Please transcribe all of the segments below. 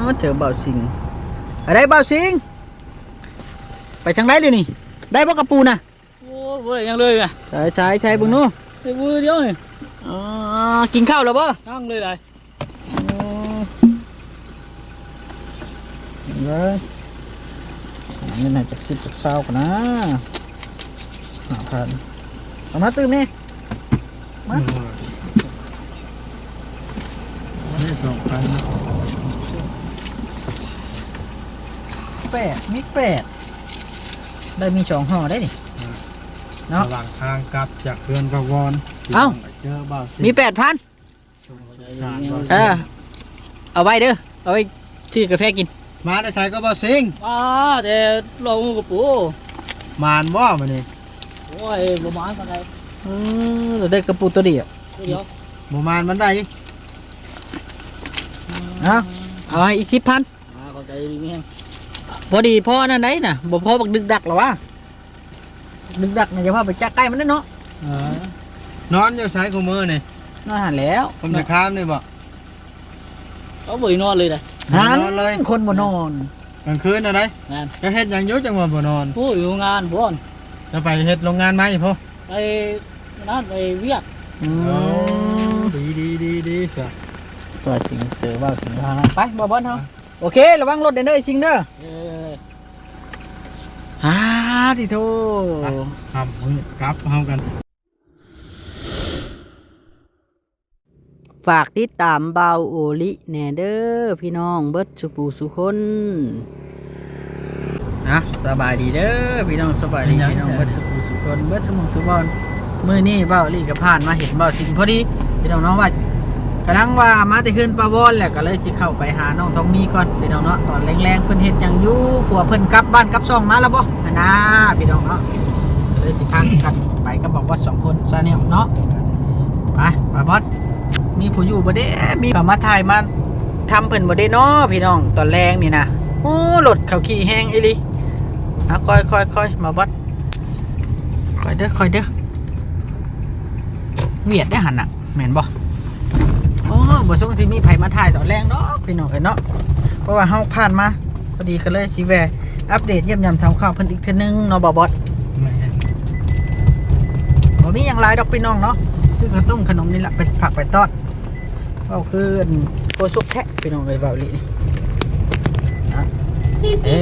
ມາເຈີບ່າວສິງ. ໄດ້ບ່າວສິງ ໄປທາງໃດເດນີ້? ໄດ້ບໍ່ກະປູນະ? ໂອ້ ບໍ່ໄດ້ຫຍັງເລີຍແມ່. ໃສໆ ໃສເບິ່ງດູ. ໄດ້ມືດຽວນີ້. ອໍ ກິນເຂົ້າແລ້ວບໍ່? ຍັງເລີຍ. ໂອ້ ເບິ່ງເດີ ເງິນໃຫ້ຈັກສິບຈັກຊາວກ່ອນນະ. ຫ້າພັນ ເອົາມາຕື່ມນີ້ ມາ ນີ້ສອງພັນ ແປດ ມີແປດ ໄດ້ມີສອງຫໍ່ໄດ໋ນີ້ ເນາະ. ລະຫວ່າງທາງກັບຈາກເຮືອນປະວອນ ເອົ້າ ເຈີບ່າວສິງ ມີແປດພັນ. ເອີ ເອົາໄວ້ເດີ ເອົາໄວ້ຊື້ກາແຟກິນ. ມາແຕ່ໃສກໍບ່າວສິງ? ມາແຕ່ລອງໝູກະປູ. ໝານບໍ່ມື້ນີ້? ໂອ້ຍ ບໍ່ໝານປານໃດ. ເອີ ໄດ້ກະປູໂຕດຽວ ໂຕດຽວ ບໍ່ໝານປານໃດ. ເອົາ ເອົາໃຫ້ອີກສິບພັນ. ອ່າ ຂອບໃຈດີແຮງ. ພໍດີພໍອັນນັ້ນໄດ໋ນະ ບໍ່ພໍບັກດຶກດັກລະວະ. ດຶກດັກນະ ຢ່າພາໄປຈັກໃກ້ມັນເດີເນາະ. ເອີ ນອນຢູ່ໃສຄູ່ມື້ນີ້? ນອນຫັ້ນແຫຼ້ວ ຜົມຈະຄາມນີ້ບໍ່? ເອົາ ບໍ່ໄດ້ນອນເລີຍເດ້. ຫັ້ນ ນອນເລີຍ ຄົນບໍ່ນອນ ກາງຄືນນະໄດ໋. ແມ່ນ. ຈະເຮັດຫຍັງຢູ່ຈັ່ງວ່າບໍ່ນອນ? ໂອ້ຍ ຢູ່ໂຮງງານພຸ້ນ. ຈະໄປເຮັດໂຮງງານໄມ້ພຸ້ນ? ໄປນັ້ນ ໄປວຽກ. ອືມ ໂອ້ ດີໆໆໆ ຊະ ກໍຊິເຈີບ່າວສິງ. ໄປ ບ່າວບອນເຮົາ. ໂອເຄ ລະວັງລົດເດີ ເດີ ຊິງເດີ. ເອີ ຫາ ຕິໂທ ໄປ ຄ່ຳມືດກັບເຮົາກັນ. ຝາກຕິດຕາມບ່າວໂອລິແດ່ເດີພີ່ນ້ອງເບິດສູ່ຜູ້ສູ່ຄົນ. ອ່ະ ສະບາຍດີເດີພີ່ນ້ອງ ສະບາຍດີພີ່ນ້ອງເບິດສູ່ຜູ້ສູ່ຄົນ ເບິດສູ່ໝ່ອງສູ່ບ່ອນ. ມື້ນີ້ບ່າວໂອລິກໍຜ່ານມາເຫັນບ່າວສິງພໍດີພີ່ນ້ອງເນາະ ວ່າກຳລັງວ່າມາແຕ່ເຮືອນປາວອນແຫຼະ ກໍເລີຍຊິເຂົ້າໄປຫານ້ອງທອງມີກ່ອນພີ່ນ້ອງເນາະ. ຕອນແລງໆເພິ່ນເຮັດຫຍັງຢູ່ ຜົວເພິ່ນກັບບ້ານກັບຊ່ອງມາແລ້ວບໍ່ຫັ້ນນາພີ່ນ້ອງເນາະ. ກໍເລີຍຊິພາກັນໄປກັບບ່າວບອດສອງຄົນ Channel ເນາະ. ໄປ ບ່າວບອດ ມີຜູ້ຢູ່ບໍ່ເດ້? ມີເຂົາມາຖ່າຍມາທຳເພິ່ນບໍ່ເດ້ເນາະພີ່ນ້ອງ ຕອນແລງນີ້ນະ. ໂອ້ ລົດເຂົາຂີ່ແຮງອີ່ຫຼີ. ອ່ະ ຄ່ອຍໆໆ ບ່າວບອດ ຄ່ອຍເດີ ຄ່ອຍເດີ. ຫວຽດເດ້ຫັ້ນນະ ແມ່ນບໍ່? ໂອ້ ບໍ່ຊົງຊິມີໃຜມາຖ່າຍຕອນແລງດອກພີ່ນ້ອງເອີຍເນາະ. ເພາະວ່າເຮົາຜ່ານມາ ພໍດີກໍເລີຍຊິແວ່ອັບເດດຢ້ຽມຢາມທຳຂ່າວເພິ່ນອີກເທື່ອໜຶ່ງເນາະ ບ່າວບອດ. ແມ່ນ. ບໍ່ມີຫຍັງຫຼາຍດອກພີ່ນ້ອງເນາະ ຊື້ເຂົ້າຕົ້ມຂະໜົມນີ້ລະ ໄປຝາກໄປຕ້ອນ. ເວົ້າຄືອັນໂຄສຸກແທ້ພີ່ນ້ອງເອີຍ ເວົ້າອີ່ຫຼີນີ້. ເອີ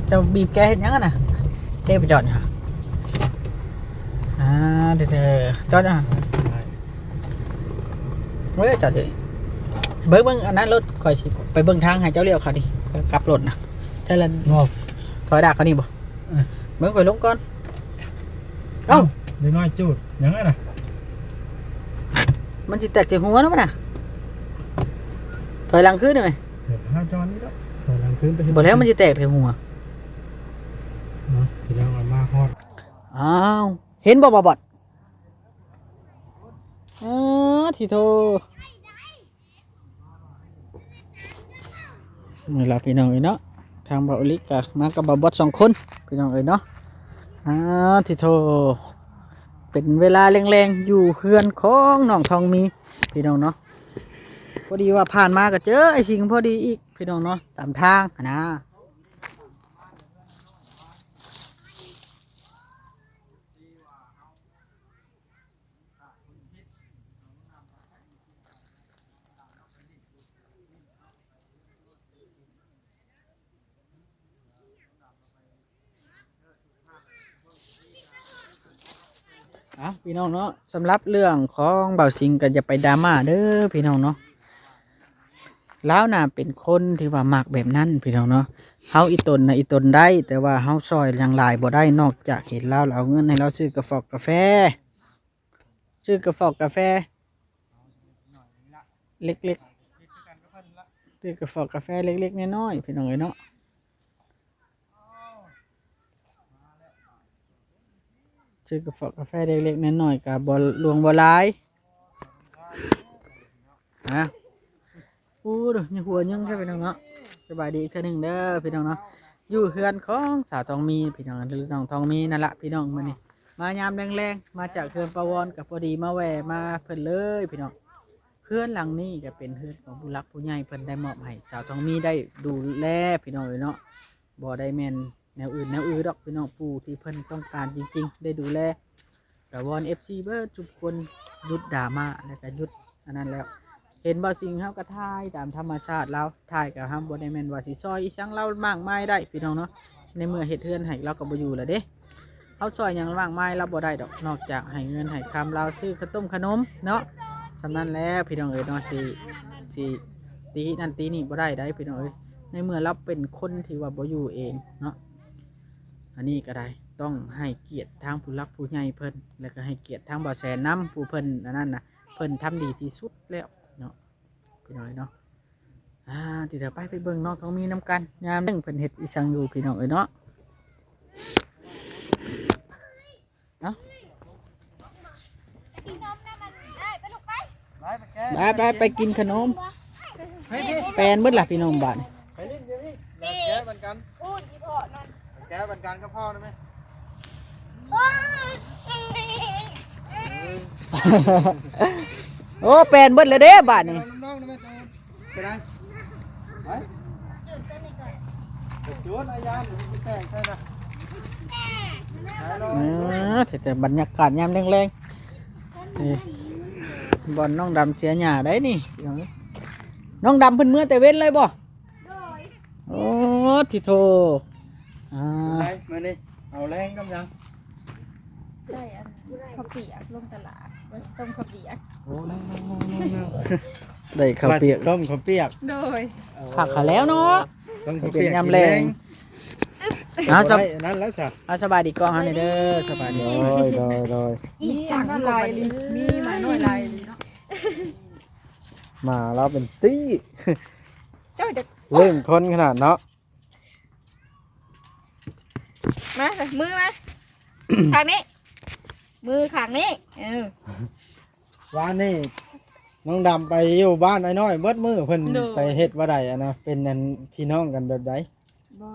ເຈົ້າບີບແກເຮັດຫຍັງຫັ້ນນະ? ເທໄປຈອດຫຍັງ? ອ່າ ເດີໆ ຈອດຫຍັງ? ເອີ ຈອດຢູ່ນີ້. ເບິ່ງ ເບິ່ງອັນນັ້ນລົດ ຂ້ອຍຊິໄປເບິ່ງທາງໃຫ້ເຈົ້າລ້ຽວເຂົ້ານີ້ ກັບລົດນະ. ໃຊ່ລະ ຖອຍດາກເຂົ້ານີ້ບໍ່? ເອີ ເບິ່ງ ຂ້ອຍລົງກ່ອນ. ເອົ້າ ເດັກນ້ອຍຈູດຫຍັງຫັ້ນນະ? ມັນຊິແຕກໃສ່ຫົວນະມັນນະ. ຖອຍຫຼັງຄືນໄດ້ໄໝ? ເອີ ເຮົາຈອດນີ້ແຫຼະ ຖອຍຫຼັງຄືນໄປເຮັດ ບໍ່ແລ້ວມັນຊິແຕກໃສ່ຫົວ. ເນາະ ພີ່ນ້ອງ ເອົາມາຮອດ. ອ້າວ ເຫັນບໍ່ ບ່າວບອດ? ອໍ ທິໂທ ນີ້ລະພີ່ນ້ອງເອີຍເນາະ ທາງບ່າວອີລິກະມາກັບບ່າວບອດສອງຄົນພີ່ນ້ອງເອີຍເນາະ. ອ້າ ທິໂທ ເປັນເວລາແລງໆ ຢູ່ເຮືອນຂອງນ້ອງທອງມີພີ່ນ້ອງເນາະ. ພໍດີວ່າຜ່ານມາກໍເຈີອ້າຍສິງພໍດີອີກພີ່ນ້ອງເນາະ ຕາມທາງຫັ້ນນະ. ອ່ະ ພີ່ນ້ອງເນາະ ສຳລັບເລື່ອງຂອງບ່າວສິງກໍຢ່າໄປດຣາມາເດີພີ່ນ້ອງເນາະ. ລາວນະເປັນຄົນທີ່ວ່າມັກແບບນັ້ນພີ່ນ້ອງເນາະ. ເຮົາອີ່ຕົນນະອີ່ຕົນໄດ້ ແຕ່ວ່າເຮົາຊ່ອຍຫຍັງຫຼາຍບໍ່ໄດ້ ນອກຈາກເຫັນລາວ ລາວເອົາເງິນໃຫ້ລາວຊື້ກະຟອກກາແຟ ຊື້ກະຟອກກາແຟເລັກໆ ຊື້ກະຟອກກາແຟເລັກໆນ້ອຍໆ ພີ່ນ້ອງເອີຍເນາະ. ຊື້ກະຟອກກາແຟເລັກໆນ້ອຍໆ ກະບໍ່ຫຼວງບໍ່ຫຼາຍ. ຮະ ໂອ້ ຍ ຫົວຍັງແທ້ພີ່ນ້ອງເນາະ. ສະບາຍດີອີກເທື່ອໜຶ່ງເດີພີ່ນ້ອງເນາະ ຢູ່ເຮືອນຂອງສາວທອງມີພີ່ນ້ອງ ຫຼື ນ້ອງທອງມີນັ້ນລະພີ່ນ້ອງ. ມື້ນີ້ມາຍາມແລງໆ ມາຈາກເຮືອນປາວອນ ກະພໍດີມາແວ່ມາເພິ່ນເລີຍພີ່ນ້ອງ. ເຮືອນຫຼັງນີ້ກໍເປັນເຮືອນຂອງຜູ້ຫຼັກຜູ້ໃຫຍ່ ເພິ່ນໄດ້ມອບໃຫ້ສາວທອງມີໄດ້ດູແລພີ່ນ້ອງເອີຍເນາະ. ບໍ່ໄດ້ແມ່ນແນວອື່ນແນວອື່ນດອກພີ່ນ້ອງ, ຜູ້ທີ່ເພິ່ນຕ້ອງການຈິງໆ ໄດ້ດູແລ. ກໍວອນເອັຟຊີເບິດທຸກຄົນຢຸດດຣາມາ ແລ້ວກໍຢຸດອັນນັ້ນແລ້ວ. ເຫັນບ່າວສິງເຮົາກໍຖ່າຍຕາມທຳມະຊາດລາວ, ຖ່າຍກໍເຮົາບໍ່ໄດ້ແມ່ນວ່າຊິຊ່ອຍອີ່ຫຍັງລາວມາກມາຍໄດ້ພີ່ນ້ອງເນາະ. ໃນເມື່ອເຮັດເຮືອນໃຫ້ລາວກໍບໍ່ຢູ່ແລ້ວເດ້, ເຮົາຊ່ອຍຫຍັງມາກມາຍລາວບໍ່ໄດ້ດອກ, ນອກຈາກໃຫ້ເງິນໃຫ້ຄຳລາວຊື້ເຂົ້າຕົ້ມຂະໜົມເນາະ. ສ່ຳນັ້ນແຫຼະພີ່ນ້ອງເອີຍເນາະ, ຊິ ຊິຕີນັ້ນຕີນີ້ບໍ່ໄດ້ໃດ໋ພີ່ນ້ອງເອີຍ, ໃນເມື່ອລາວເປັນຄົນທີ່ວ່າບໍ່ຢູ່ເອງເນາະ. ອັນນີ້ກໍໄດ້ ຕ້ອງໃຫ້ກຽດທາງຜູ້ຫຼັກຜູ້ໃຫຍ່ເພິ່ນ ແລ້ວກໍໃຫ້ກຽດທາງບ່າວແສນນຳ, ຜູ້ເພິ່ນອັນນັ້ນນະ ເພິ່ນທຳດີທີ່ສຸດແລ້ວເນາະ ພີ່ນ້ອງເນາະ. ອ່າ ຕິດຕໍ່ໄປ ໄປເບິ່ງນ້ອງທອງມີນຳກັນ ຍາມແລງເພິ່ນເຮັດອີ່ຫຍັງຢູ່ ພີ່ນ້ອງເອີຍເນາະ. ເອົາ ໄປ ໄປ ໄປ ໄປ ໄປກິນຂະໜົມ. ໄປ ໄປ ແປນເບິດລະພີ່ນ້ອງບາດນີ້ ໄປຫຼິ້ນຢູ່ພີ້ ແກະບັນກັນ ພຸ້ນອີພໍ່ນັ້ນ ແກະບັນກັນກັບພໍ່ນຳແມ່. ໂອ້ ແປນເບິດແລ້ວເດ້ບາດນີ້. ໄປໄດ້ ໄປ ໄປຈູດອາຍານ ແຕກໃສ່ນະ. ເອີ ແຕ່ບັນຍາກາດຍາມແລງໆ ນີ້ ບ່ອນນ້ອງດຳເສຍຫຍ້າໄດ໋ນີ້. ນ້ອງດຳເພິ່ນເມືອແຕ່ເວັນເລີຍບໍ່? ໂອ້ ທິໂທ ອ່າ ໄປມື້ນີ້ເອົາແລງກັບຫຍັງ? ໄດ້ອັນເຂົ້າປຽກລົງຕະຫຼາດ ໄວ້ຕົ້ມເຂົ້າປຽກ. ໂອ້ ໄດ້ເຂົ້າປຽກ ວ່າຊິຕົ້ມເຂົ້າປຽກ. ໂດຍ ຄັກຂະແລ້ວເນາະ ຕົ້ມເຂົ້າປຽກຍາມແລງ. ເອົາ ສະ ນັ້ນແຫຼະຊະ ເອົາ ສະບາຍດີກ້ອງເຮົາແດ່ເດີ. ສະບາຍດີ ໂດຍ ໂດຍ ໂດຍ. ອີ່ຫຍັງຫຼາຍອີ່ຫຼີ ມີໝານ້ອຍຫຼາຍອີ່ຫຼີເນາະ. ໝາລາວເປັນຕີ້ ເຈົ້າຈະ ເລື່ອງຄົນຂະໜາດເນາະ. ມາ ມືມາ ຂ້າງນີ້ ມືຂ້າງນີ້ ເອີ. ວານນີ້ນ້ອງດຳໄປຢູ່ບ້ານອ້າຍນ້ອຍເບິດມື້ ເພິ່ນ ໂດຍ ໄປເຮັດວ່າໃດ ອັນນະ ເປັນອັນພີ່ນ້ອງກັນແບບໃດ? ບໍ່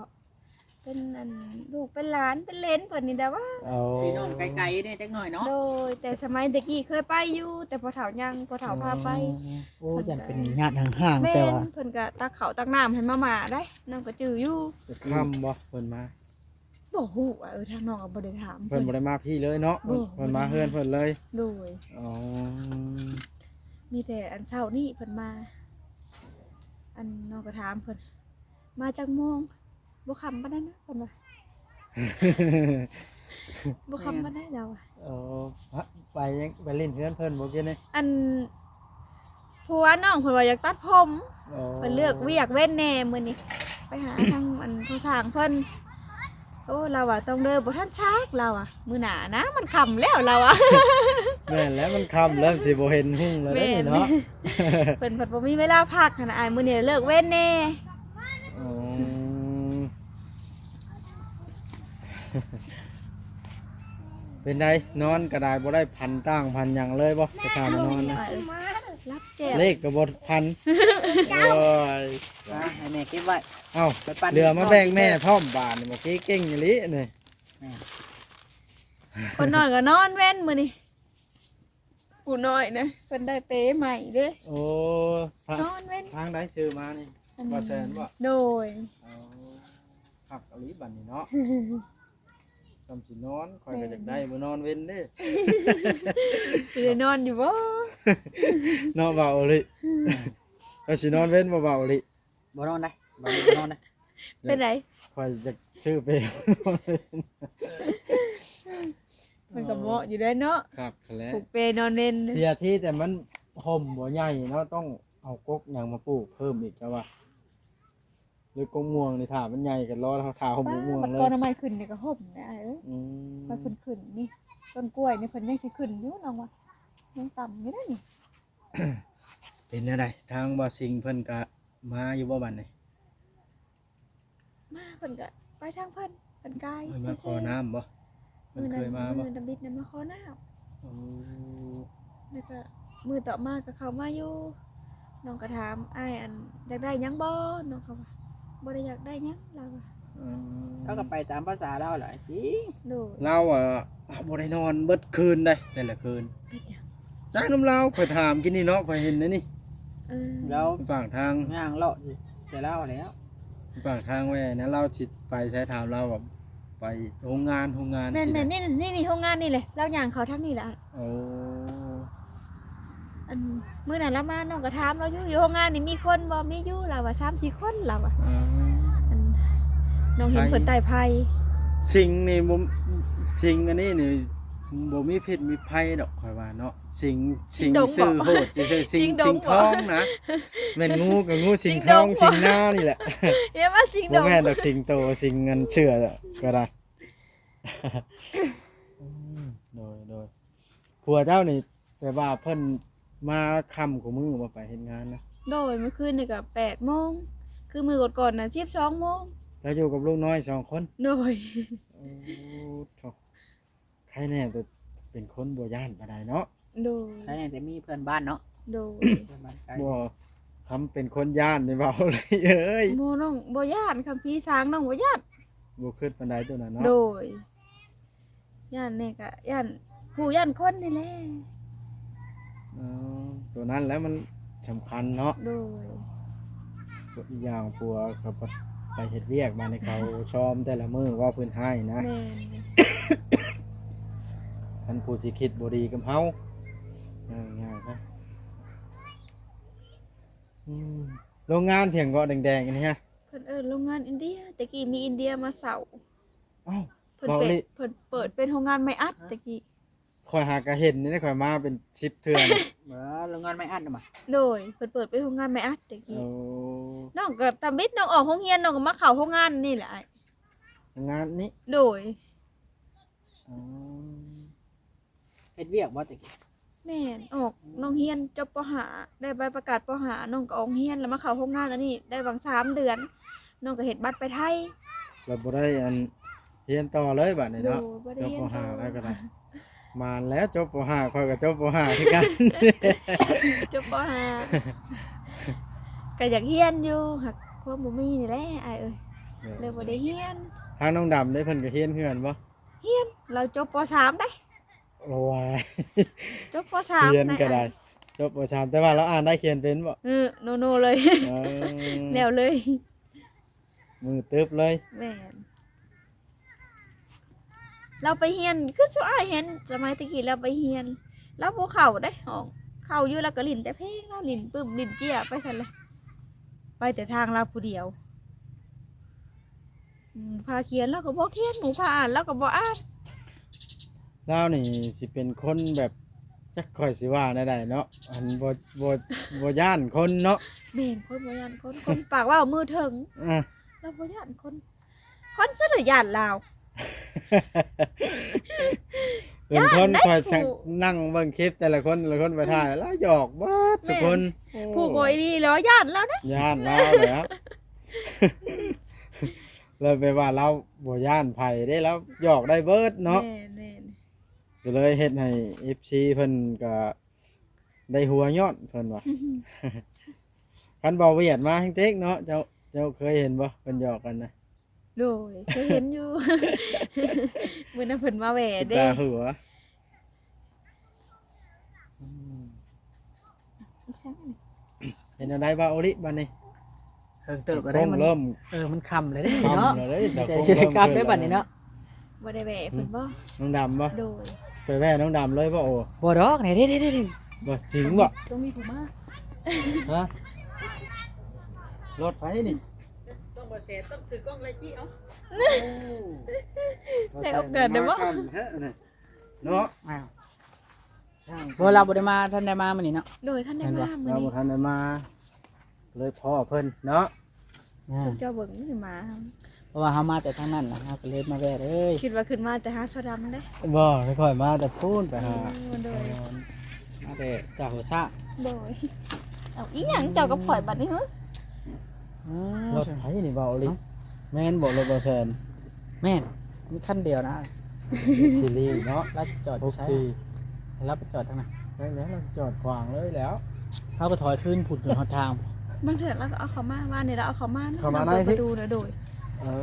ເປັນອັນລູກເປັນຫຼານເປັນເຫຼນເພິ່ນນີ້ແຫຼະວ່າ. ໂອ້ ພີ່ນ້ອງໄກໆແດ່ຈັກໜ້ອຍເນາະ. ໂດຍ ແຕ່ສະໄໝແຕ່ກີ້ເຄີຍໄປຢູ່ ແຕ່ພໍ່ເຖົ້າຍັງ ພໍ່ເຖົ້າພາໄປ. ອໍ ໂອ້ ຢ້ານເປັນຍາດຫ່າງໆ ແຕ່ວ່າ ແມ່ນ ເພິ່ນກໍຕັກເຂົ້າຕັກນ້ຳໃຫ້ມາມ່າໄດ໋ ນ້ອງກໍຈື່ຢູ່. ຄ່ຳບໍ່ເພິ່ນມາ? ບໍ່ຮູ້ວ່າ ເອີ ທາງນ້ອງກໍບໍ່ໄດ້ຖາມ ເພິ່ນບໍ່ໄດ້ມາພີ້ເລີຍເນາະ. ບໍ່ ເພິ່ນມາເຮືອນເພິ່ນເລີຍ. ໂດຍ ອໍ ມີແຕ່ອັນເຊົ້ານີ້ເພິ່ນມາ ອັນນ້ອງກໍຖາມເພິ່ນ ມາຈັກໂມງ? ບໍ່ຄ່ຳປານໃດນະ ເພິ່ນວ່າ ບໍ່ຄ່ຳປານໃດລາວວ່າ. ອໍ ໄປ ໄປຫຼິ້ນເຮືອນເພິ່ນບໍ່ກີ້ນີ້? ອັນ ຜົວນ້ອງເພິ່ນວ່າຢາກຕັດຜົມ. ອໍ ເພິ່ນເລືອກວຽກເວັ້ນແດ່ມື້ນີ້ ໄປຫາທາງອັນຜູ້ຊ່າງເພິ່ນ. ໂອ້ ລາວວ່າຕ້ອງເດີ ບໍ່ທັນຊັກ ລາວວ່າ ມື້ໜ້ານະ ມັນຄ່ຳແລ້ວ ລາວວ່າ. ແມ່ນແລ້ວ ມັນຄ່ຳແລ້ວ ຊິບໍ່ເຫັນຮຸ່ງແລ້ວເດ້ເນາະ. ເພິ່ນພັດບໍ່ມີເວລາພັກຫັ້ນນະ ອ້າຍ ມື້ນີ້ເລີກເວັ້ນແດ່. ອໍ ເປັນໃດ ນອນກໍໄດ້ ບໍ່ໄດ້ຝັນຕ່າງຝັນຫຍັງເລີຍບໍ່? ແຕ່ຂ້າມານອນນະ ຫຼັບແຈ່ມ ເລກກໍບໍ່ຝັນ. ໂອ້ຍ ອ່ະ ໃຫ້ແມ່ເກັບໄວ້. ເອົ້າ ໄປປັ່ນ ເຫຼືອມາແບ່ງແມ່ພ້ອມບາດນີ້ ເມື່ອກີ້ເກັ່ງອີ່ຫຼີນີ້. ແມ່ນ ຄົນນ້ອຍກໍນອນເວັນມື້ນີ້. ຜູ້ນ້ອຍນະ ເພິ່ນໄດ້ເປໃໝ່ເດ້. ໂອ້ ທາງ ນອນເວັນ ທາງໃດຊື້ມານີ້? ອັນ ບໍ່ແຊນບໍ່? ໂດຍ ອໍ ຄັກອີ່ຫຼີບັດນີ້ເນາະ. ສ່ຳຊິນອນ ຂ້ອຍກໍຢາກໄດ້ ແມ່ນ ມື້ນອນເວັນເດ້. ຊິໄດ້ນອນຢູ່ບໍ່? ເນາະ ບ່າວໂອລິ ເຈົ້າຊິນອນເວັນບໍ່ ບ່າວໂອລິ? ບໍ່ນອນໄດ໋ ບໍ່ນອນໄດ໋. ເປັນໃດ? ຂ້ອຍຢາກຊື້ເປ ມັນກໍເໝາະຢູ່ເດ້ເນາະ. ຄັກແຫຼະ ປູກເປນອນເວັນ. ເສຍທີແຕ່ມັນຮົ່ມບໍ່ໃຫຍ່ເນາະ ຕ້ອງເອົາກົກຫຍັງມາປູກເພີ່ມອີກ ເຈົ້າວ່າ. ຫຼືກົກມ່ວງນີ້ ຖ້າມັນໃຫຍ່ກໍລໍຖ້າຮົ່ມ ອ່າ ກົກມ່ວງເລີຍ. ບັດກ່ອນເອົາໄມ້ຂຶ້ນນີ້ກໍຮົ່ມແຫຼະອ້າຍເອີຍ. ອືມ ມັນເພິ່ນຂຶ້ນນີ້ ຕົ້ນກ້ວຍນີ້ເພິ່ນຍັງຊິຂຶ້ນຢູ່ ນ້ອງວ່າ ຍັງຕ່ຳຢູ່ເດ້ນີ້. ເປັນແນວໃດ ທາງບ່າວສິງເພິ່ນກະມາຢູ່ບໍ່ບັດນີ້? ມາ ເພິ່ນກະໄປທາງເພິ່ນ ເພິ່ນກາຍ ເພິ່ນມາຂໍນ້ຳບໍ່? ເພິ່ນເຄີຍມາບໍ່? ມື້ນັ້ນ ມື້ດຳບິດນັ້ນມາຂໍນ້ຳ. ໂອ້ ແລ້ວກະມື້ຕໍ່ມາກະເຂົ້າມາຢູ່ ນ້ອງກະຖາມອ້າຍ ອັນ ຢາກໄດ້ຫຍັງບໍ່? ນ້ອງເຂົາວ່າ ບໍ່ໄດ້ຢາກໄດ້ຫຍັງ ລາວວ່າ. ອືມ ລາວກໍໄປຕາມພາສາລາວແຫຼະຊິ. ໂດຍ ລາວ ອ່າ ບໍ່ໄດ້ນອນເບິດຄືນເດ້ ແຕ່ລະຄືນ. ເປັນຫຍັງ? ຈັກນຳລາວ ຂ້ອຍຖາມກິນນີ້ເນາະ ຂ້ອຍເຫັນໃນນີ້ ເອີ ລາວ ປາກທາງ ຍ່າງເລາະຢູ່ແຕ່ລາວແລ້ວ ປາກທາງແວ່ນະ ລາວຊິໄປໃສ ຖາມລາວວ່າໄປໂຮງງານ ໂຮງງານ ແມ່ນ ຊິນະ ແມ່ນ ນີ້ ນີ້ ນີ້ ໂຮງງານນີ້ແຫຼະ ລາວຍ່າງເຂົ້າທາງນີ້ແຫຼະ ໂອ້ ອັນ ມື້ນັ້ນລາວມາ ນ້ອງກໍຖາມລາວຢູ່ ຢູ່ໂຮງງານນີ້ມີຄົນບໍ່? ມີຢູ່ ລາວວ່າ ສາມສີ່ຄົນ ລາວວ່າ ອືມ ອັນ ນ້ອງເຫັນເພິ່ນໄຕ້ໄຜ່ ສິງນີ້ບໍ່ ສິງອັນນີ້ນີ້ບໍ່ມີພິດມີໄພດອກ ຂ້ອຍວ່າເນາະ ສິງ ສິງ ສິງດົງ ຊື່ໂຫດ ບໍ່ ຊື່ ສິງ ສິງດົງ ສິງທອງນະ ແມ່ນງູກໍງູ ສິງ ສິງ ທອງ ດອງ ສິງນານີ້ແຫຼະ ຢ່າວ່າສິງ ບໍ່ ດອງ ແມ່ນດອກ ສິງໂຕ ສິງອັນເສືອກໍໄດ້ ອືມ ໂດຍ ໂດຍ ຜົວເຈົ້ານີ້ແບບວ່າເພິ່ນມາຄ່ຳຄູ່ມື້ບໍ່ ໄປເຮັດງານນະ? ໂດຍ ມື້ຄືນນີ້ກໍແປດໂມງ ຄືມື້ກ່ອນໆນະສິບສອງໂມງ ເຈົ້າຢູ່ກັບລູກນ້ອຍສອງຄົນ? ໂດຍ ໂອ້ ໂທ້ ໃຄແນ່ແຕ່ເປັນຄົນບໍ່ຢ້ານປານໃດເນາະ? ໂດຍ ໃຄແນ່ແຕ່ມີເພື່ອນບ້ານເນາະ? ໂດຍ ເພື່ອນບ້ານໃກ້ ບໍ່ ຄຳເປັນຄົນຢ້ານນີ້ເວົ້າເລີຍເອີຍ ບໍ່ ນ້ອງບໍ່ຢ້ານ ຄຳຜີສາງນ້ອງບໍ່ຢ້ານ ບໍ່ຄິດປານໃດໂຕນັ້ນເນາະ? ໂດຍ ຢ້ານແນ່ກະຢ້ານຜູ້ຢ້ານຄົນນີ້ແຫຼະ ອໍ ໂຕນັ້ນແຫຼະມັນສຳຄັນເນາະ ໂດຍ ອີກຢ່າງຜົວກໍໄປເຮັດວຽກ ບາດນີ້ເຂົາຊອມແຕ່ລະມື້ ເວົ້າເພິ່ນຮ້າຍນະ ແມ່ນ ຄັນຜູ້ຊິຄິດບໍ່ດີກັບເຮົາ ເວົ້າງ່າຍໆຊະ ອືມ ໂຮງງານພຽງເກາະແດງໆອັນນີ້ຮະ ເພິ່ນເອີ້ນໂຮງງານອິນເດຍ ແຕ່ກີ້ມີອິນເດຍມາເຊົ່າ ອ້າວ ເພິ່ນເປີດ ເວົ້າອີ່ຫຼີ ເພິ່ນເປີດເປັນໂຮງງານໄມ້ອັດແຕ່ກີ້ ຂ້ອຍຫາກະເຫັນນີ້ ຂ້ອຍມາເປັນສິບເທື່ອ ເອີ ໂຮງງານໄມ້ອັດນະ ໂດຍ ເພິ່ນເປີດເປັນໂຮງງານໄມ້ອັດແຕ່ກີ້ ໂອ້ ນ້ອງກໍທຳອິດ ນ້ອງອອກໂຮງຮຽນ ນ້ອງກໍມາເຂົ້າໂຮງງານນີ້ແຫຼະອ້າຍ ໂຮງງານນີ້ ໂດຍ ອໍ ເຮັດວຽກບໍ່ແຕ່ກີ້? ແມ່ນ ອອກ ອືມ ນ້ອງຮຽນຈົບ ປໍຫ້າ ໄດ້ໃບປະກາດ ປໍຫ້າ ນ້ອງກໍອອກຮຽນ ແລ້ວມາເຂົ້າໂຮງງານອັນນີ້ໄດ້ຫວ່າງສາມເດືອນ ນ້ອງກໍເຮັດບັດໄປໄທ ແລ້ວບໍ່ໄດ້ອັນຮຽນຕໍ່ເລີຍບາດນີ້ເນາະ? ໂດຍ ບໍ່ໄດ້ຮຽນຕໍ່ ຈົບ ປໍຫ້າ ແລ້ວກໍໄດ້ ໝານແລ້ວ ຈົບ ປໍຫ້າ ຂ້ອຍກໍຈົບ ປໍຫ້າ ຄືກັນ ຈົບ ປໍຫ້າ ກໍຢາກຮຽນຢູ່ ຫາກຄວາມບໍ່ມີນີ້ແຫຼະອ້າຍເອີຍ ໂດຍ ເລີຍບໍ່ໄດ້ຮຽນ ທາງນ້ອງດຳເດ້ ເພິ່ນກໍຮຽນຄືກັນບໍ່? ຮຽນ ລາວຈົບ ປໍສາມ ເດ້ ໂອ້ຍ ຈົບ ປໍສາມ ຮຽນກໍໄດ້ ນະ ຈົບ ປໍສາມ ແຕ່ວ່າລາວອ່ານໄດ້ຂຽນເປັນບໍ່? ເອີ ໂນໆ ເລີຍ ເອີ ແລ້ວເລີຍ ມືຕຶບເລີຍ ແມ່ນ ລາວໄປຮຽນ ຄືຊຸອ້າຍເຫັນ ສະໄໝແຕ່ກີ້ລາວໄປຮຽນ ລາວບໍ່ເຂົ້າເດ້ຫ້ອງ ເຂົ້າຢູ່ລາວກໍຫຼິ້ນແຕ່ເພງ ລາວຫຼິ້ນປຶ້ມຫຼິ້ນເຈ້ຍໄປຊັ້ນແຫຼະ ໄປແຕ່ທາງລາວຜູ້ດຽວ. ອືມ ພາຂຽນລາວກໍບໍ່ຂຽນ ໝູ່ພາອ່ານລາວກໍບໍ່ອ່ານ ລາວນີ້ຊິເປັນຄົນແບບ ຈັກຂ້ອຍຊິວ່າແນວໃດເນາະ ອັນ ບໍ່ ບໍ່ ບໍ່ຢ້ານຄົນເນາະ ແມ່ນ ຄົນບໍ່ຢ້ານຄົນ ຄົນປາກເວົ້າມືເຖິງ ອ່າ ລາວບໍ່ຢ້ານຄົນ ຄົນຊະເລີຍຢ້ານລາວ ເປັນຄົນ ຢ້ານໄດ໋ ຂ້ອຍ ຜູ້ ນັ່ງເບິ່ງຄລິບແຕ່ລະຄົນ ແຕ່ລະຄົນໄປຖ່າຍ ອືມ ລາວຫຍອກເບິດທຸກຄົນ ແມ່ນ ໂອ້ ຜູ້ບໍ່ອີ່ຫຼີລາວຢ້ານລາວເດ້ ຢ້ານລາວແຫຼະ ແລ້ວແປວ່າລາວບໍ່ຢ້ານໃຜເດ້ ລາວຫຍອກໄດ້ເບິດເນາະ ແມ່ນໆ ກໍເລີຍເຮັດໃຫ້ເອັຟຊີເພິ່ນກໍໄດ້ຫົວຍ້ອນເພິ່ນວ່າ ຄັນບໍ່ວຽດມາແຮງເຕັກເນາະ ເຈົ້າ ເຈົ້າເຄີຍເຫັນບໍ່ເພິ່ນຫຍອກກັນນະ? ໂດຍ ເຄີຍເຫັນຢູ່ ມື້ນັ້ນເພິ່ນມາແວ່ເດ້ ຕາຫົວ ອືມ ອີຫຍັງນີ້ ເປັນແນວໃດບ່າວໂອລິບາດນີ້? ເຖິງເຕີບແລ້ວເດ້ ມັນ ເລີ່ມ ເອີ ມັນຄ່ຳແລ້ວເດ້ເນາະ ຄ່ຳແລ້ວເດ້ ແຕ່ ແຕ່ຊິໄດ້ກັບໄດ້ບາດນີ້ເນາະ ບໍ່ໄດ້ແວ່ເພິ່ນບໍ່? ນ້ອງດຳບໍ່? ໂດຍ ໄປແວ່ນ້ອງດຳເລີຍບໍ່ໂອ? ບໍ່ດອກ ນີ້ເດ້ໆໆໆ ບໍ່ ຈິງບໍ່? ຕ້ອງມີຜູ້ມາ ຮະ? ລົດໃຜນີ້? ຕ້ອງບໍ່ແຊ ຕ້ອງຖືກ້ອງໄລ່ຈີ້ເອົາ ໂອ້ ໄດ້ໂອກາດໄດ້ບໍ່? ມາຄ່ຳແທ້ນະ ເນາະ ອ້າວ ຊ່າງ ບໍ່ ລາວບໍ່ໄດ້ມາ ທັນໄດ້ມາມື້ນີ້ເນາະ ໂດຍ ທັນໄດ້ມາມື້ນີ້ ລາວບໍ່ທັນໄດ້ມາ ເລີຍພໍ້ເພິ່ນເນາະ ອ່າ ເຈົ້າເບິ່ງນີ້ມາ ເພາະວ່າເຮົາມາແຕ່ທາງນັ້ນນະ ເຮົາກໍເລີຍມາແວ່ເລີຍ ຄິດວ່າຂຶ້ນມາແຕ່ຫາຊາວດຳເດ້ ບໍ່ ຂ້ອຍມາແຕ່ພຸ້ນໄປຫາ ໂອ້ ໂດຍ ມາແຕ່ເຈົ້າຫົວຊ້າງ ໂດຍ ເອົາ ອີຫຍັງເຈົ້າກັບຂ້ອຍບັດນີ້ຫື? ອໍ ລົດໃຜນີ້ເວົ້າອີ່ຫຼີ? ເອົ້າ ແມ່ນບໍ່ລົດບ່າວແຊນ? ແມ່ນ ມີຄັນດຽວນະ ຊີຣີເນາະ ລາວຈອດຢູ່ໃສ? ຫົກສີ່ ໃຫ້ລາວໄປຈອດທາງໃນ? ແມ່ນແລ້ວ ລາວຈອດຂວາງເລີຍແລ້ວ ເຮົາກໍຖອຍຄືນພຸ້ນຈົນຮອດທາງ ບາງເທື່ອລາວກໍເອົາເຂົ້າມາ ວານນີ້ລາວເອົາເຂົ້າມານະ ເຂົ້າມາໃນ ເຮົາເປີດປະຕູນະ ໂດຍ ເອີ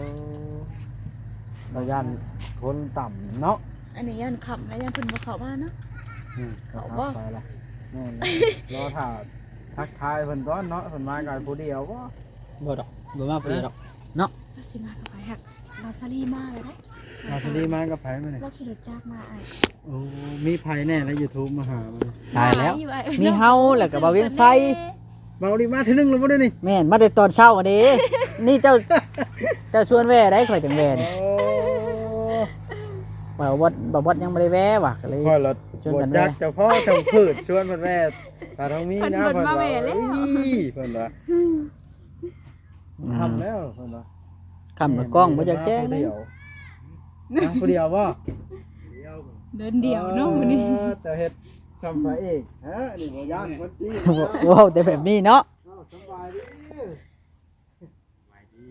ລາວຢ້ານຄົນຕ່ຳເນາະ ອັນນີ້ຢ້ານຄ່ຳ ລາວຢ້ານເພິ່ນບໍ່ເຂົ້າມາເນາະ ອືມ ເຂົ້າບໍ່? ໄປລະ ແມ່ນແຫຼະ ລໍຖ້າທັກທາຍເພິ່ນກ່ອນເນາະ ເພິ່ນມາກັນຜູ້ດຽວບໍ່? ບໍ່ດອກ ບໍ່ມາຜູ້ດຽວດອກເນາະ. ວ່າຊິມາກັບໃຜ? ຫາກ ບ່າວສາລີມາແລ້ວເດ້. ບ່າວສາລີມາກັບໃຜມື້ນີ້? ລາວຂີ່ລົດຈັກມາອ້າຍ. ໂອ້ ມີໃຜແດ່ລະ YouTube ມາຫາມື້ນີ້? ຕາຍແລ້ວ ຫຼາຍຢູ່ອ້າຍ. ມີເຮົາ ແລ້ວກໍບ່າວວຽງໄຊ. ບ່າວນີ້ມາເທື່ອໜຶ່ງແລ້ວບໍ່ເດ້ນີ້? ແມ່ນ ມາແຕ່ຕອນເຊົ້າເດ້. ນີ້ເຈົ້າ ເຈົ້າຊວນແວ່ໄດ໋ ຂ້ອຍຈັ່ງແວ່ນີ້. ໂອ້ ບ່າວບອດ ບ່າວບອດຍັງບໍ່ໄດ້ແວ່ຫວາ ກໍເລີຍ ຂ້ອຍລະ ຊວນກັນແວ່. ບໍ່ຈັກ ເຈົ້າພໍ່ເຈົ້າພືດຊວນເພິ່ນແວ່ ຖ້າທາງມີ ເພິ່ນ ນະ ເພິ່ນ ເພິ່ນວ່າ ມາແວ່ແລ້ວ ເອີຍ ເພິ່ນວ່າ ອືມ ຄ່ຳແລ້ວເພິ່ນວ່າ ຄ່ຳແລ້ວ ກ້ອງບໍ່ຢາກແຈ້ງ ມາຜູ້ດຽວ ມາຜູ້ດຽວບໍ່? ເດີນດຽວເນາະ ເອີ ມື້ນີ້ ແຕ່ເຮັດຊ່ຳພະເອກ ຮະ ນີ້ບໍ່ຢ້ານຄົນຈີນ ເວົ້າແຕ່ແບບນີ້ເນາະ. ເອົ້າ ສະບາຍດີ ສະບາຍດີ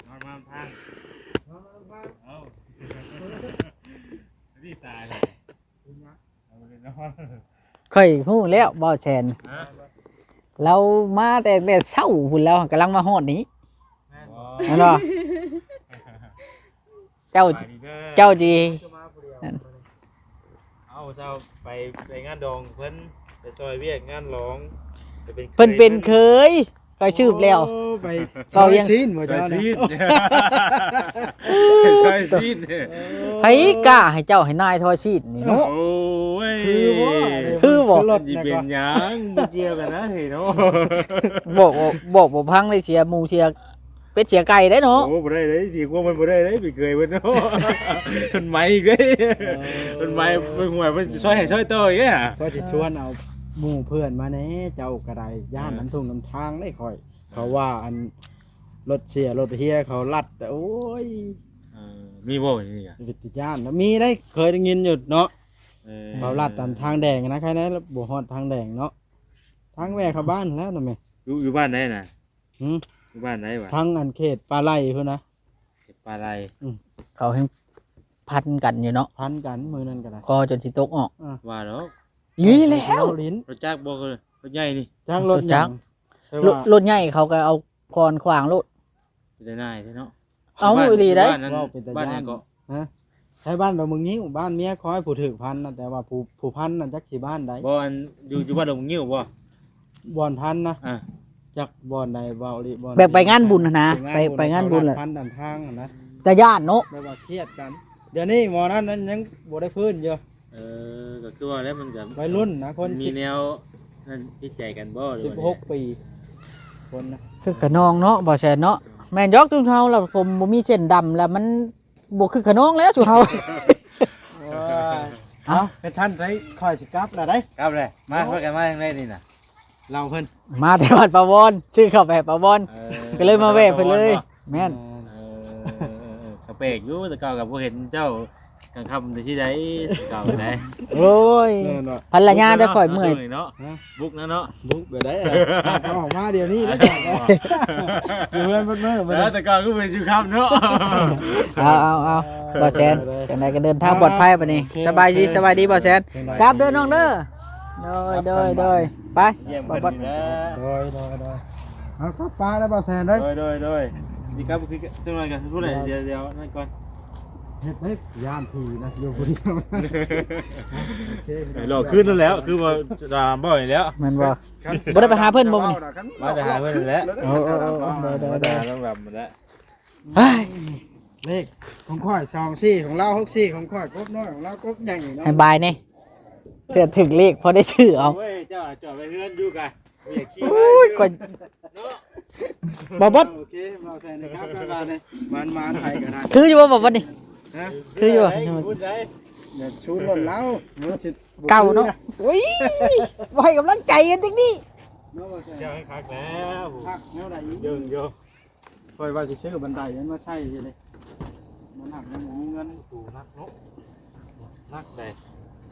ນອນມານຳທາງ ນອນມານຳທາງ ເອົ້າ ດີຕາຍແທ້ ເປັນຫຍັງ? ຂ້ອຍຮູ້ແລ້ວ ບ່າວແສນ ຮະ? ລາວມາແຕ່ ແຕ່ເຊົ້າພຸ້ນ ລາວກຳລັງມາຮອດນີ້ ແມ່ນບໍ່? ແມ່ນບໍ່? ເຈົ້າ ສະບາຍດີເດີ ເຈົ້າຊິ ເອົາ ເຈົ້າໄປ ໄປງານດອງເພິ່ນ ໄປຊ່ອຍວຽກງານຫຼອງ ໄປເປັນ ເພິ່ນເປັນເຂີຍ ຂ້ອຍສືບແລ້ວ ໂອ້ ໄປ ເວົ້າຫຍັງ ຊ່ອຍຊີ້ນບໍ່ ຊ່ອຍຊີ້ນ ເຈົ້ານະ ຊ່ອຍຊີ້ນ ເອີ ໃຜກ້າໃຫ້ເຈົ້າໃຫ້ນາຍຊ່ອຍຊີ້ນນີ້ເນາະ? ໂອ້ຍ ຄືບໍ່ ຄືບໍ່ ມັນຊິເປັນຫຍັງ ບໍ່ກ່ຽວກັນນະເຮີ້ຍເນາະ ບອກ ບອກບໍ່ຟັງເລີຍ ເສຍໝູເສຍ ເປັດເສຍໄກ່ໄດ້ເນາະ. ໂອ້ ບໍ່ໄດ້ເດ້ ຕີຄວາມມັນບໍ່ໄດ້ເດ້ ໄປເຄີຍເພິ່ນເນາະ ເພິ່ນໄໝອີກເດ້ ເອີ ເພິ່ນໄໝ ເພິ່ນຫວຍ ເພິ່ນຊິຊ່ອຍໃຫ້ຊ່ອຍຕໍ່ອີກເດ້. ຂ້ອຍຊິຊວນເອົາໝູ່ເພື່ອນມາແດ່ ເຈົ້າກໍໄດ້ ຢ້ານນຳທົ່ງນຳທາງເດ້ຂ້ອຍ ເຂົາວ່າອັນລົດເສຍລົດເຮຍເຂົາລັດ ໂອ້ຍ ເອີ ມີບໍ່ນີ້ກະ ເປັນຕາຢ້ານ ມີໄດ້ ເຄີຍໄດ້ຍິນຢູ່ເນາະ ເອີ ເຂົາລັດຕາມທາງແດງນະ ໃຄແນ່ບໍ່ຮອດທາງແດງເນາະ ທາງແວ່ເຂົ້າບ້ານແລ້ວນະແມ່. ຢູ່ ຢູ່ບ້ານໃດນະ? ຫື ຢູ່ບ້ານໃດຫວາ? ທາງອັນເຂດປ່າໄລ່ພຸ້ນນະ ເຂດປ່າໄລ່ ອືມ ເຂົາແຮ່ງພັນກັນຢູ່ເນາະ ພັນກັນມື້ນັ້ນກໍໄດ້ ຄໍຈົນຊິຕົກອອກ ອ່າ ວ່າດອກ ອີ່ແລ້ວ ລົດຈັກບໍ່? ລົດໃຫຍ່ນີ້ ຈັກລົດຫຍັງ? ແຕ່ວ່າລົດ ລົດໃຫຍ່ເຂົາກໍເອົາຄອນຂວາງໂລດ ເປັນຕາໜ່າຍແທ້ເນາະ. ເອົ້າ ຢູ່ບ້ານ ອີ່ຫຼີໄດ໋ ເວົ້າເປັນຕາຢ້ານ ບ້ານຫຍັງເກາະ? ຮະ? ໃຫ້ບ້ານດອກເມືອງງິ້ວ ບ້ານເມຍຂ້ອຍຜູ້ຖືກພັນນະ ແຕ່ວ່າຜູ້ ຜູ້ພັນນັ້ນຈັກຊິບ້ານໃດ. ບໍ່ ອັນ ຢູ່ ຢູ່ບ້ານດອກເມືອງງິ້ວບໍ່? ບ່ອນພັນນະ ອ່າ ຈັກບ່ອນໃດ ເວົ້າອີ່ຫຼີ ບ່ອນ ແບບໄປງານບຸນຫັ້ນນະ ໄປ ໄປງານບຸນ ເຂົາລັດພັນນຳທາງຫັ້ນນະ ຕາຢ້ານເນາະ ແບບວ່າຄຽດກັນ. ດຽວນີ້ໝໍນັ້ນ ນັ້ນຍັງບໍ່ໄດ້ຟື້ນຢູ່. ເອີ ກໍຄືວ່າແລ້ວ ມັນກໍໄວລຸ້ນນະ ຄົນມີແນວນັ້ນຜິດໃຈກັນບໍ່ ຫຼືວ່າ ສິບຫົກປີ ຄົນນະ ຄຶກຂະນອງເນາະ ບ່າວແສນເນາະ. ແມ່ນດອກ ຊຸມເຮົາລະ ຜົມບໍ່ມີເສັ້ນດຳລະ ມັນບໍ່ຄຶກຂະນອງແລ້ວຊຸມເຮົາ. ໂອ້ຍ ເອົ້າ ເອົາ ເປັນຊັ້ນໄດ໋ ຂ້ອຍຊິກັບລະໄດ໋ ກັບເລີຍ ມາ ໂອ້ ຂ້ອຍກັນມາທາງໃດນີ້ນະ? ລາວເພິ່ນມາແຕ່ວັດປາວອນ ຊື້ເຂົ້າໄປໃຫ້ປາວອນ ເອີ ກໍເລີຍມາແວ່ເພິ່ນເລີຍ. ແມ່ນ ເອີ ເອີ ເອີ ເອີ ກໍແປກຢູ່ ແຕ່ເກົ່າກໍບໍ່ເຫັນເຈົ້າກາງຄ່ຳແຕ່ທີ່ໃດ ແຕ່ເກົ່າກໍໄດ້. ໂອ້ຍ ແມ່ນບໍ່? ພັນລະຍາແຕ່ຂ້ອຍເມື່ອຍເນາະ ບຸກນະເນາະ ບຸກແບບໃດ ເອົາອອກມາດຽວນີ້ເດ້. ຢູ່ເຮືອນເບິດມື້ ເອີ ແຕ່ເກົ່າຄືບໍ່ເຫັນຢູ່ຄ່ຳເນາະ. ເອົາ ເອົາ ເອົາ ບ່າວແສນ ຈັ່ງໃດກໍເດີນທາງປອດໄພບັດນີ້. ໂອເຄ ສະບາຍດີ ໂອເຄ ສະບາຍດີບ່າວແສນ ຈັ່ງໃດ ກັບເດີນ້ອງເດີ. ໂດຍ ໂດຍ ໂດຍ ໄປ ຢ້ຽມເພິ່ນນີ້ແຫຼະ. ໂດຍ ໂດຍ ໂດຍ ເອົາກັບປາແລ້ວບ່າວແສນເດີ. ໂດຍ ໂດຍ ໂດຍ ຊິກັບຄື ຈັກໜ່ອຍກໍຜູ້ໃດ ດຽວ ດຽວນັ້ນກ່ອນ ເຮັດໄດ້ຢ້ານຜີນະ ຢູ່ຜູ້ດຽວ. ໂອເຄ ລໍຄືນັ້ນແຫຼະ ຄືວ່າຈະດາມບໍ່ນີ້ແຫຼະ ແມ່ນບໍ່? ບໍ່ໄດ້ໄປຫາເພິ່ນບໍ່ມື້ນີ້? ມາແຕ່ຫາເພິ່ນນັ້ນແຫຼະ. ໂອ້ ໂອ້ ໂອ້ ໂອ້ ໂດຍ ໂດຍ ມາແຕ່ຫານ້ອງດຳນັ້ນແຫຼະ. ເຮີ້ຍ ເລກຂອງຂ້ອຍສອງສີ່ ຂອງລາວຫົກສີ່ ຂອງຂ້ອຍກົບນ້ອຍ ຂອງລາວກົບໃຫຍ່ເນາະ. ໃຫ້ບາຍແດ່ ເທື່ອຖືກເລກພໍໄດ້ຊື້ເອົາ. ໂອ້ຍ ເຈົ້າຈອດໄວ້ເຮືອນຢູ່ກະ ໂອ້ຍ ຂ້ອຍ ເນາະ ບໍ່ບອດ ໂອເຄ ເວົ້າໃສ່ໃນຄັບກັນວ່ານີ້ ມັນມາໃຜກໍໄດ້ ຄືຢູ່ບໍ່ ບໍ່ບອດນີ້? ຮະ? ຄືຢູ່ບໍ່? ເອີຍ ເອົາສູນລົດລາວ ມັນຊິເກົ່າເນາະ. ໂອ້ຍ ບໍ່ໃຫ້ກຳລັງໃຈກັນຈັກນີ້ ເນາະ ເຈົ້າໃຫ້ຄັກແລ້ວ ຄັກແນວໃດອີກ ເບິ່ງຢູ່. ຂ້ອຍວ່າຊິຊື້ບັນໄດນັ້ນມາໃສ່ຢູ່ເດ້ ມັນໜັກ ຍັງບໍ່ມີເງິນ. ປະຕູໜັກເນາະ ໜັກໃດ໋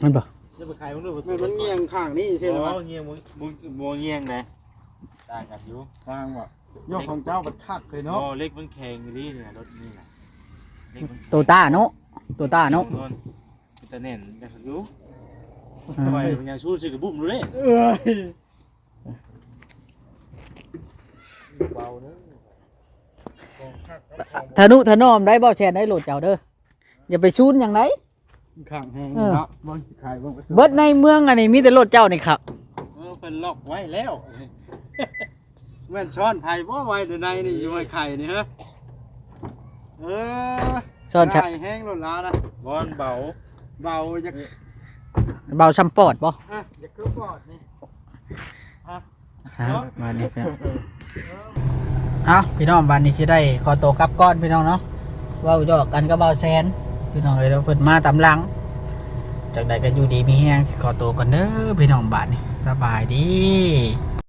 ແມ່ນບໍ່? ຈະໄປຂາຍເບິ່ງດູ ປະຕູ ແມ່ນມັນງ່ຽງຂ້າງນີ້ຊື່ ບໍ່ ວ່າງ່ຽງ ບໍ່ ບໍ່ ບໍ່ງ່ຽງໃດ໋ ຕ່າງກັນຢູ່ ຕ່າງບໍ່? ຍອກຂອງເຈົ້າບັດຄັກເລີຍເນາະ. ບໍ່ ເຫຼັກມັນແຂງອີ່ຫຼີນີ້ນະ ລົດນີ້ນະ ເຫຼັກມັນແຂງ ໂຕຕ້າເນາະ ໂຕຕ້າເນາະ ເປັນຕາແໜ້ນຈັກຢູ່. ເອີ ຂ້ອຍມັນຍັງສູ້ຊິກະບຸ້ມຢູ່ເດ້. ເອີຍ ເບົາເດີ ຂອງຄັກກັບຂອງ ທະນຸຖະໜອມໄດ໋ ເບົາແຊນໄດ໋ ລົດເຈົ້າເດີ ຢ່າໄປຊູນຫຍັງໄດ໋. ຂ້າງແຮງເນາະ ເບິ່ງຊິຂາຍເບິ່ງປະຕູ ເບິດໃນເມືອງອັນນີ້ມີແຕ່ລົດເຈົ້ານີ້ຄັກ. ເອີ ເພິ່ນລັອກໄວ້ແລ້ວ. ແມ່ນຊ້ອນໃຜບໍ່ໄວ້ໃນນີ້ ຢູ່ໃນໄຂ່ນີ້ຮະ? ເອີ ຊ້ອນຊະ ງ່າຍແຮງໂລດລາວນະ ບ່ອນເບົາ ເບົາຢາກ ເບົາຊ່ຳປອດບໍ່? ອະ ຢາກຄືປອດນີ້ ອະ ເອົາ ບາດນີ້ເພື່ອນ ເອົາ ພີ່ນ້ອງ ບາດນີ້ຊິໄດ້ຂໍໂຕກັບກ່ອນ ພີ່ນ້ອງເນາະ. ເວົ້າຫຍອກກັນກັບບ່າວແຊນ ພີ່ນ້ອງເອີຍ ເພິ່ນມາຕາມຫຼັງ. ຈັ່ງໃດກໍຢູ່ດີມີແຮງ ຊິຂໍໂຕກ່ອນເດີພີ່ນ້ອງ ບາດນີ້ ສະບາຍດີ.